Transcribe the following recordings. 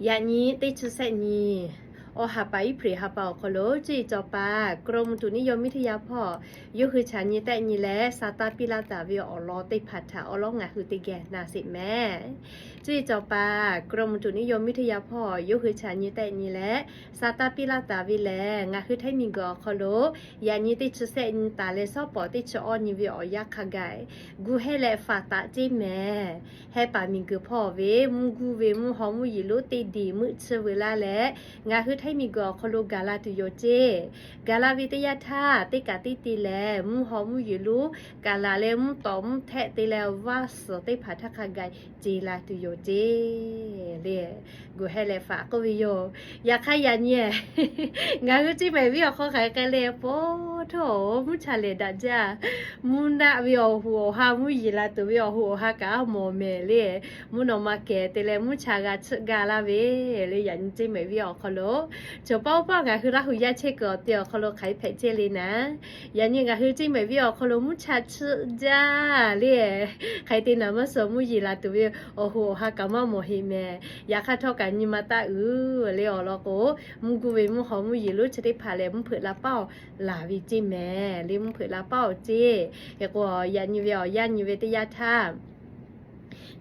Yaꞈ nyi teˇ chi sehˆ nyi, awˬ ha pa Iˉhpriˍ ha pa awˬ hk'aw lo cuˇ yiˍ cawˬ paˍ กรมอุตุนิยมวิทยา hpawˇ yawˇ hui chaꞈ nyi tehˆ nyi leh sa taˇ piˇ laˇ taˍ ve awˬ lawn teˇ hpaˍ htaꞈ awˬ lawn ngaˬ hui teˇ geh na sheˍ mehˍ. Cuˇ yiˍ cawˬ paˍ กรมอุตุนิยมวิทยา hpawˇ yawˇ hui chaꞈ nyi tehˆ nyi leh sa taˇ piˇ laˇ taˍ ve lehˬ, ngaˬ hui htaiˇ miˬguiˬ awˬ hk'aw lo yaꞈ nyi teˇ chi sehˆ nyi taˍ leh shawˉ pawˍ teˇ chi awˇ nyi ve awˬ yanˇ hk'a gaˬ gu hehˇ leh faˍ taˍ ceˇ mehˍ. Heh paˍ miˬguiˬ hpawˇ ve mvuhˇ guˇ ve mvuhˇ haw mvuhˇ yeˬ lonˉ teˇ diˬ meuˆ chi veu laˇ leh, ngaˬ hui htaiˇ miˬguiˬ awˬ hk'aw lo gaˬ la tuˬ yoˬ ceˇ. Gaˬ la ve teˇ yanˇ htaˇ, teˇ kaꞈ teˇ te lehˬ mvuhˇ haw mvuhˇ yeˬ lonˉ kaˬ laˬ leh mvuhˇ tawˍ mvuhˇ htehˆ te leh vaˇ suhˍ teˇ hpaˍ htaˇ hk'a gaˬ ce la tuˬ yoˬ ceˇ le. Gu hehˇ leh faˍ k'oˆ ve yoˬ. Yaꞈ hk'aˇ yaꞈ nyi ngaˬ hui ceˇ mehˍ viˉ awˬ hk'aw hk'aˬ k'ai leh paw htawˇ mvuhˇ cha lehˬ daꞈ jaˇ. Mvuhˇ naˆ ve awˬ hoꞈ awˬ ha mvuhˇ yeˬ la tuˬ ve awˬ hoꞈ awˬ ha kaꞈ a mawˬ mehˍ le. Mvuhˇ naw ma kehˬ te leh mvuhˇ cha g'a chiˆ gaˇ laˇ ve le. Yaꞈ nyi ceˇ mehˍ viˉ awˬ hk'aw lo, chaw paw paw ngaˬ hui Laˇ hu yaˇ chehˇ kuiˬ awˬ te awˬ hk'aw lo hk'aˬ hk'e hpehꞈ chehˇ le naˉ, yaꞈ nyi ngaˬ hui ceˇ mehˍ viˉ awˬ hk'aw lo mvuhˇ cha chiˆ jaˇ le. Hk'aˬ hk'e te naˍ maˇ suh mvuhˇ yeˬ la tuˬ ve awˬ hoꞈ awˬ ha kaꞈ maˇ mawˬ heˆ mehˍ. Yaꞈ hk'aˇ htawˇ kaꞈ nyi ma taˇ uiˍ le awˬ lawn k'o, mvuhˇ guˇ ve mvuhˇ haw mvuhˇ yeˬ lonˉ chi teˇ hpaˍ lehˬ mvuhˇ hpeuꞈ la paˉ awˬ laˬ ve ceˇ mehˍ le. Mvuhˇ hpeuꞈ la paˉ awˬ ceˇ. Hk'e k'o, yaꞈ nyi ve awˬ yanˇ nyi ve teˇ yanˇ htaˇ,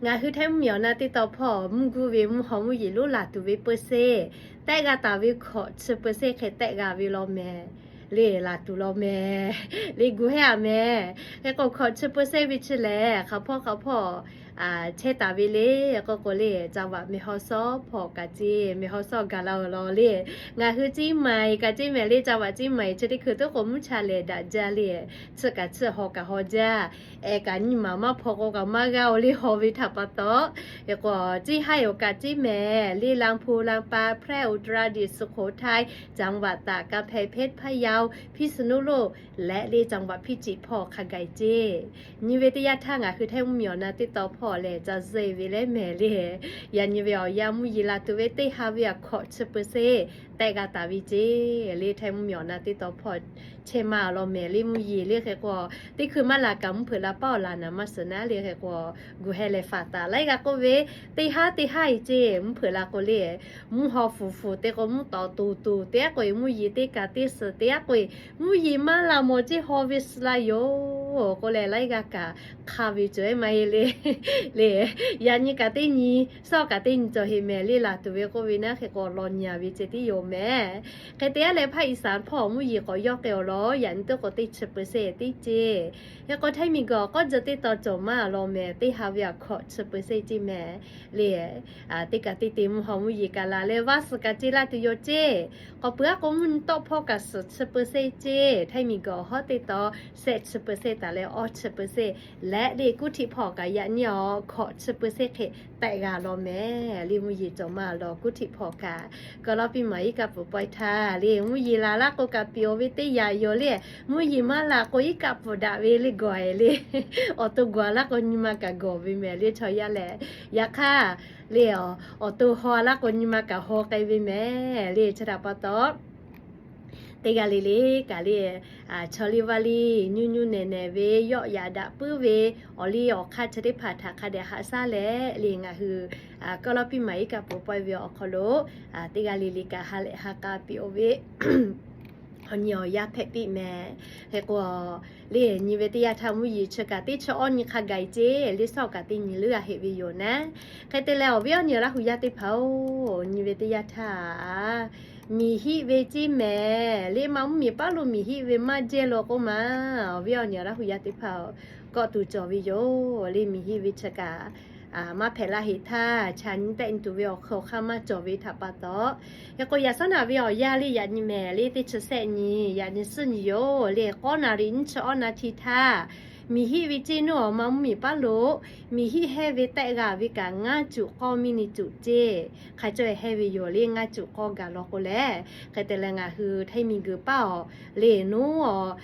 ngaˬ hui htaiˇ mvuhˇmiˬ awˬ na teˇ taw hpawˇ mvuhˇ guˇ ve mvuhˇ haw mvuhˇ yeˬ lonˉ laˬ tuˬ ve เปอร์เซ็นต์ tehˆ g'a taˍ ve hkawꞈ chi เปอร์เซ็นต์ hk'e tehˆ g'a ve law mehˍ le. Laˬ tuˬ law mehˍ le. Gu hehˇ a mehˍ. Hk'e k'o, hkawꞈ chi เปอร์เซ็นต์ ve chi lehˬ hk'aˬ hpawˇ hk'aˬ hpawˇ chehˇ taˍ ve le k'oˆ k'o le, จังหวัดแม่ฮ่องสอน hpawˇ kaꞈ ceˇ, แม่ฮ่องสอน gaˬ la awˬ lawn le. Ngaˬ hui ceˇ mehˍ kaꞈ ceˇ mehˍ le, จังหวัด ceˇ mehˍ chi teˇ hkui toˉ k'o mvuhˇ cha lehˬ daꞈ jaˇ le. Chiˆ kaꞈ chiˆ, haw kaꞈ haw jaˇ. Ehˍ kaꞈ nyi maˍ maˇ hpaw k'o kaꞈ maˇ g'a oˬ le, haw ve htaꞈ pa taw. Hk'e k'o, ceˇ haiˉ awˬ kaꞈ ceˇ mehˍ le, ลำพูน ลำปาง แพร่ อุตรดิตถ์ สุโขทัย จังหวัดตาก กำแพงเพชร พะเยา พิษณุโลก leh le จังหวัดพิจิตร hpawˇ hk'a gaˬ ceˇ. Nyi ve teˇ yanˇ htaˇ ngaˬ hui htaiˇ mvuhˇmiˬ awˬ na teˇ taw hpawˇ lehˬ ca zuhˆ ve leh mehˍ le. Yaꞈ nyi ve awˬ yanˇ mvuhˇ yeˬ la tuˬ ve teˇ ha ve a hkawꞈ chi เปอร์เซ็นต์ tehˆ g'a taˍ ve ceˇ le. Htaiˇ mvuhˇmiˬ awˬ na teˇ taw hpawˇ chehˇ maˇ law mehˍ le. Mvuhˇ yeˬ le hk'e k'o, teˇ hkui maˇ laˬ kaꞈ mvuhˇ hpeuꞈ la paˉ awˬ laˬ naˍ maˇ suh naˉ le. Hk'e k'o, gu hehˇ leh faˍ taˍ laiˉ g'a k'oˆ ve, teˇ haˉ teˇ haˉ e ceˇ mvuhˇ hpeuꞈ la k'o le, mvuhˇ haw fuˍ fuˍ te k'o mvuhˇ tawˍ tuˍ tuˍ te aˉ k'o e, mvuhˇ yeˬ teˇ kaꞈ teˇ suhˍ te aˉ k'o e, mvuhˇ yeˬ maˇ la mawˬ ceˇ haw ve suh la yoˬ k'oˆ leh laiˉ g'aˇ kaꞈ hk'aˇ ve cawˬ e maˇ heˆ le. Le, yaꞈ nyi kaꞈ teˇ nyi, shawˉ kaꞈ teˇ nyi cawˬ heˆ mehˍ le. Laˬ tuˬ ve k'oˆ ve naˉ hk'e k'o, law nyi a ve ceh tiˉ yoˬ mehˍ. Hk'e te aˉ leh ภาคอีสาน hpawˇ mvuhˇ yeˬ k'awꞈ yawˇ k'ai awˬ lawn, yaꞈ nyi teˇ k'o teˇ chi เปอร์เซ็นต์ teˇ ceˇ. Hk'e k'o, htaiˇ miˬguiˬ awˬ k'awˇ jeh teˇ taw cawˬ maˇ law mehˍ, teˇ ha ve a hkawꞈ chi เปอร์เซ็นต์ ceˇ mehˍ le. Teˇ kaꞈ teˇ te mvuhˇ haw mvuhˇ yeˬ kaꞈ laˬ leh vaˇ suhˍ kaꞈ ce laˇ tuˬ yoˬ ceˇ. K'awꞈ peuˬ aˉ k'o, mvuhˇ nyi tawˆ hpawˇ kaꞈ suhˍ chi เปอร์เซ็นต์ ceˇ. Htaiˇ miˬguiˬ awˬ hawˉ teˇ taw shehˆ chi เปอร์เซ็นต์ taˍ leh awˇ chi เปอร์เซ็นต์ leh le กรุงเทพ hpawˇ kaꞈ yaꞈ nyi awˬ hkawꞈ chi เปอร์เซ็นต์ hk'e tehˆ g'a law mehˍ le. Mvuhˇ yeˬ cawˬ maˇ law กรุงเทพ hpawˇ kaꞈ, กรมป่าไม้ kaꞈ pfuhˍ pawehˇ htaˇ le, mvuhˇ yeˬ laˬ laˇ k'o kaꞈ piˍ oˬ ve teˇ yanˇ yoˬ le. Mvuhˇ yeˬ maˇ laˬ k'o iˉ kaˆ pfuhˍ daꞈ ve le gawˬ e le. Awˬ to gawˬ laˇ k'o nyi ma kaꞈ gawˬ ve mehˍ le chaw yaˇ lehˬ. Yaꞈ hk'aˇ le, awˬ to haw laˇ k'o nyi ma kaꞈ haw k'ai ve mehˍ le. Chi htaꞈ pa taw, teˇ g'aˇ le le kaꞈ le, chaw liˇ vaˇ liˇ nyu nyu nehˬ nehˬ ve, yawˆ yaꞈ daꞈ puiˉ ve, awˬ liˇ awˬ hk'aˇ chi teˇ hpaˍ htaꞈ hk'a dehꞈ haꞈ shaˉ leh le, ngaˬ hui กรมป่าไม้ iˉ kaˆ pfuhˍ pawehˇ ve awˬ hk'aw lo teˇ g'aˇ le le kaꞈ ha lehˬ ha k'a piˍ oˬ ve awˬ nyi awˬ yaˇ hpehꞈ piˇ mehˍ. Hk'e k'o, le nyi ve teˇ yanˇ htaˇ mvuhˇ yeˬ chi kaꞈ teˇ chi awˇ nyi hk'a gaˬ e ceˇ, le shawˉ kaꞈ teˇ nyi leuˉ g'a heˆ ve yoˬ naˉ. Hk'e te leh awˬ viˉ awˬ nyi Laˇ hu yaˇ teˇ hpaˍ-oˬ, nyi ve teˇ yanˇ htaˇ miˬ hiˆ ve ceˇ mehˍ le. Ma mvuhˇmiˬ paˉ lo miˬ hiˆ ve maˇ jehˇ lo k'oˆ ma, awˬ viˉ awˬ nyi Laˇ hu yaˇ teˇ hpaˍ-oˬ, kawˆ tuˬ cawˬ ve yoˬ le. Miˬ hiˆ ve chi kaꞈ maˇ hpehꞈ laˇ heˆ htaˇ, chaꞈ nyi tehˆ nyi tuˬ ve awˬ hk'aw hk'aˇ maˇ cawˬ ve htaꞈ pa taw. Hk'e k'o, yaꞈ shawˉ naˍ ve awˬ yaˇ le yaꞈ nyi mehˍ le, teˇ chi sehˆ nyi yaꞈ nyi suhˉ nyi yoˬ le. K'awˇ naˍ riˍ nyiˇ chi awˇ naˍ hti htaˇ, miˬ hiˆ ve ceˇ nuˇ awˬ ma mvuhˇmiˬ paˉ lo miˬ hiˆ hehˇ ve tehˆ g'a ve kaꞈ ngaˇ cuˬ k'awˇ miˇ ni cuˬ ceˇ. Hk'a cawˇ e hehˇ ve yoˬ le, ngaˇ cuˬ k'awˇ gaˬ law k'o leh. Hk'e te leh ngaˬ hui htaiˇ miˬguiˬ paˉ awˬ le nuˉ awˬ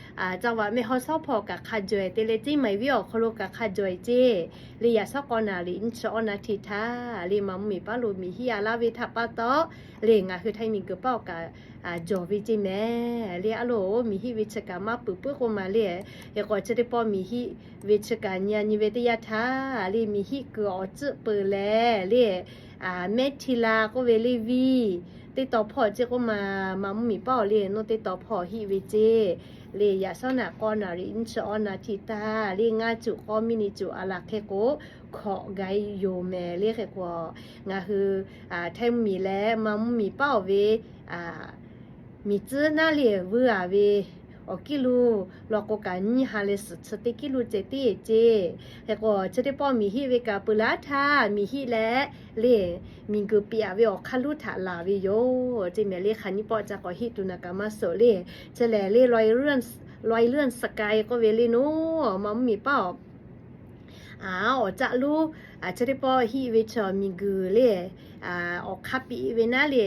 จังหวัดแม่ฮ่องสอน hpawˇ kaꞈ hk'a jawˬ e te leh, ceˇ maiˍ viˉ awˬ hk'aw lo kaꞈ hk'a jawˬ e ceˇ le. Yaꞈ shawˉ k'awˇ naˍ riˍ nyiˇ chi awˇ naˍ hti htaˇ le, ma mvuhˇmiˬ paˉ lo miˬ hiˆ a laˇ ve htaꞈ pa taw le, ngaˬ hui htaiˇ miˬguiˬ paˉ awˬ kaꞈ jawˬ ve ceˇ mehˍ le. A loˬ, miˬ hiˆ ve chi kaꞈ maˇ peuˬ puiˉ k'oˆ ma le. Hk'e k'o, chi teˇ pawˆ miˬ hiˆ ve chi kaꞈ nyi a nyi ve teˇ yanˇ htaˇ le, miˬ hiˆ kuiˬ awˬ tcuhˆ peuˬ leh le, Mehˇ hti la k'oˆ ve le viˇ teˇ taw hpawˇ ceˇ k'oˆ ma, ma mvuhˇ miˬ paˉ awˬ le nawˇ teˇ taw hpawˇ hiˆ ve ceˇ. Le yaꞈ shawˉ naꞈ k'awˇ naˍ riˍ nyiˇ chi awˇ naˍ htiꞈ taˇ le ngaˇ cuꞈ k'awˇ miˇ ni cuꞈ a laˬ hk'e k'o, hkawꞈ ga yoˬ mehˍ le hk'e k'o, ngaˬ hui Htaiˇ mvuhˇ miˬ leh ma mvuhˇ miˬ paˉ awˬ ve miˬ tcuhˉ naˉ le vuiˇ a ve awˬ kiˉ lo law k'o kaꞈ nyiˇ ha leh suhˍ chi teˇ kiˉ lo ceh tiˉ ceˇ. Hk'e k'o chi teˇ pawˆ miˬ hiˆ ve kaꞈ peuˬ laˇ htaˇ miˬ hiˆ leh le miˬ guiˬ piꞈ a ve awˬ hk'aˇ luˉ htaꞈ laˬ ve yoˬ ceˇ mehˍ le. Hk'aˬ nyiˇ pawˆ ca k'awꞈ hiˆ tuˬ naˍ kaꞈ maˇ suhˍ le. Chi lehˬ le Loiˍ Luiˉ Sakae k'oˆ ve le naˉ ma mvuhˇ miˬ paˉ awˬ a awˬ caˆ luˉ chi teˇ pawˆ hiˆ ve chi miˬ guiˬ le awˬ hk'aˇ piꞈ ve naˉ le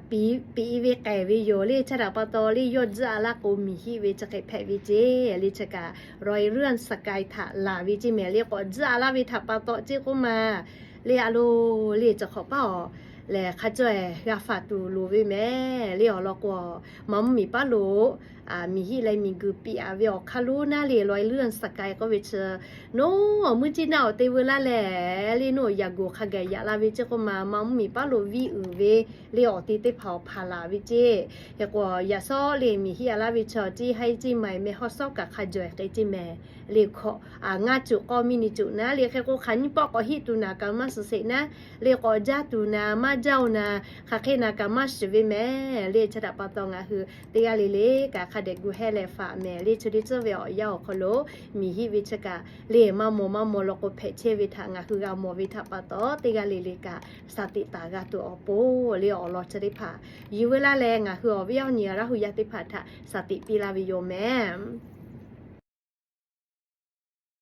piꞈ ve k'ehˬ ve yoˬ le. Chi htaꞈ pa taw le yawˇ tzuhˆ a laˇ k'o miˬ hiˆ ve chi hk'e hpehꞈ ve ceˇ. Le chi kaꞈ Loiˍ Luiˉ Sakae htaꞈ laˬ ve ceˇ mehˍ le. K'awꞈ tzuhˆ a laˇ ve htaꞈ pa taw ceˇ k'oˆ ma le a lo le chi hk'awꞈ paˉ awˬ lehˬ hk'a caweh g'a faˍ tuˬ loˍ ve mehˍ le. Awˬ lawn k'o ma mvuhˇ miˬ paˉ lo miˬ hiˆ leh miˬ guiˬ piꞈ a ve awˬ hk'aˇ luˉ naˉ le Loiˍ Luiˉ Sakae k'oˆ ve chi naˉ awˬ muˇ ciˇ naˆ awˬ te veu laˇ leh le naˉ yaꞈ goˍ hk'a gaˬ yaꞈ la ve ceˇ k'oˆ ma, ma mvuhˇ miˬ paˉ lo viˇ uiˍ ve le awˬ te teˇ hpaˍ awˬ hpaˍ laˬ ve ceˇ. Hk'e k'o yaꞈ shawˉ le miˬ hiˆ a laˇ ve chi ceˇ haiˉ ceˇ maiˍ meh hawˉ shawˉ kaꞈ hk'a jawˬ k'e ceˇ mehˍ le. Hkawꞈ ngaˇ cuꞈ k'awˇ miˇ ni cuꞈ naˉ le hk'e k'o hk'aˬ nyiˇ pawˆ k'awꞈ hiˆ tuˬ naˍ kaꞈ maˇ suhˍ sheˍ naˉ le k'awꞈ jaˇ tuˬ naˍ maˇ jaˇ oˬ naˍ hk'aˬ hk'e naˍ kaꞈ maˇ shiˍ ve mehˍ le. Chi htaꞈ pa taw ngaˬ hui teˇ g'aˇ le le kaꞈ hk'a dehꞈ gu hehˇ leh faˍ mehˍ le. Chi teˇ tcuhˉ ve awˬ yanˇ awˬ hk'aw lo miˬ hiˆ ve chi kaꞈ le maˇ mawˬ maˇ mawˬ law k'o hpehꞈ chehˇ ve htaꞈ ngaˬ hui g'a mawˬ ve htaꞈ pa taw teˇ g'aˇ le le kaꞈ shaˍ tiꞈ taˍ g'a tuˬ awˬ pon le awˬ lawn chi teˇ hpaˍ yuˬ ve laˇ leh ngaˬ hui awˬ viˉ awˬ nyi Laˇ hu yaˇ teˇ hpaˍ htaꞈ shaˍ tiꞈ piˇ laˇ ve yoˬ mehˍ.